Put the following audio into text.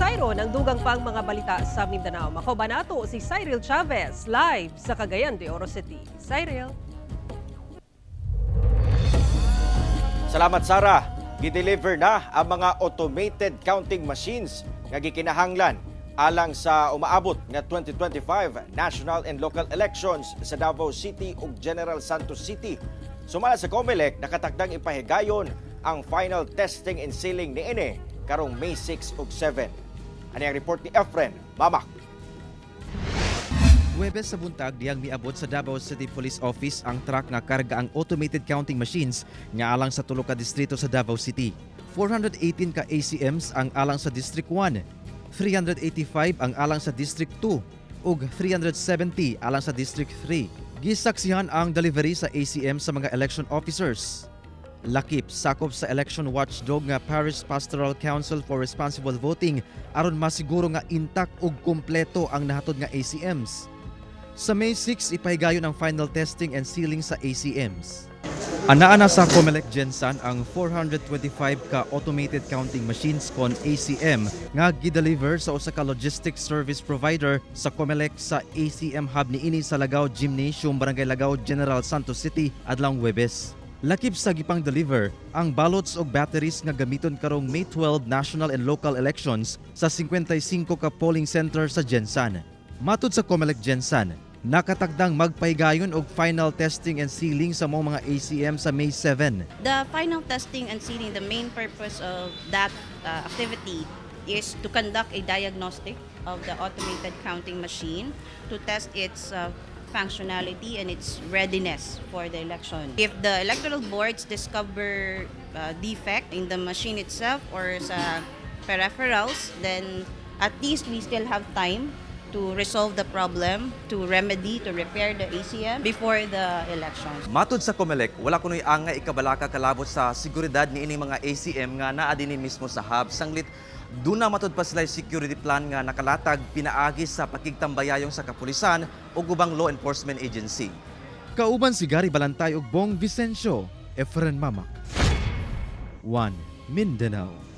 Mayroon ang dugang pang mga balita sa Mindanao. Makauban nato si Cyril Chavez live sa Cagayan de Oro City. Cyril. Salamat, Sara. Gideliver na ang mga automated counting machines nga gikinahanglan alang sa umaabot nga 2025 national and local elections sa Davao City ug General Santos City. Sumala sa COMELEC, nakatakdang ipahigayon ang final testing and sealing niini karong May 6 ug 7. Ani ang report ni Efren Mamak. Huwebes sa buntag diyang miabot sa Davao City Police Office ang truck nga karga ang automated counting machines nga alang sa tulo ka distrito sa Davao City. 418 ka ACMs ang alang sa District 1, 385 ang alang sa District 2 ug 370 alang sa District 3. Gisaksihan ang delivery sa ACM sa mga election officers. Lakip sakop sa election watchdog nga Parish Pastoral Council for Responsible Voting aron masiguro nga intact ug kumpleto ang nahatod nga ACMs. Sa May 6, ipahigayon ang final testing and sealing sa ACMs. Anaa na sa Comelec Gensan ang 425 ka automated counting machines kon ACM nga gideliver sa usa ka logistics service provider sa Comelec sa ACM hub niini sa Lagao Gymnasium, Barangay Lagao, General Santos City adlawng Huwebes. Lakip sa gipang deliver ang ballots ug batteries nga gamiton karong May 12 national and local elections sa 55 ka polling center sa Gensan. Matud sa Comelec Gensan, nakatakdang magpahigayon og final testing and sealing sa mga ACM sa May 7. The final testing and sealing, the main purpose of that activity is to conduct a diagnostic of the automated counting machine to test its functionality and its readiness for the election. If the electoral boards discover defect in the machine itself or sa peripherals, then at least we still have time to resolve the problem, to remedy, to repair the ACM before the elections. Matud sa Comelec, wala kuno'y angay ikabalaka kalabot sa seguridad niining mga ACM nga naa dinhi mismo sa hub. Sanglit duna matud pa sila security plan nga nakalatag pinaagi sa pakigtambayayong sa kapulisan ug ubang law enforcement agency. Kauban si Gary Balantay ug Bong Vicencio, Efren Mamak. 1 Mindanao.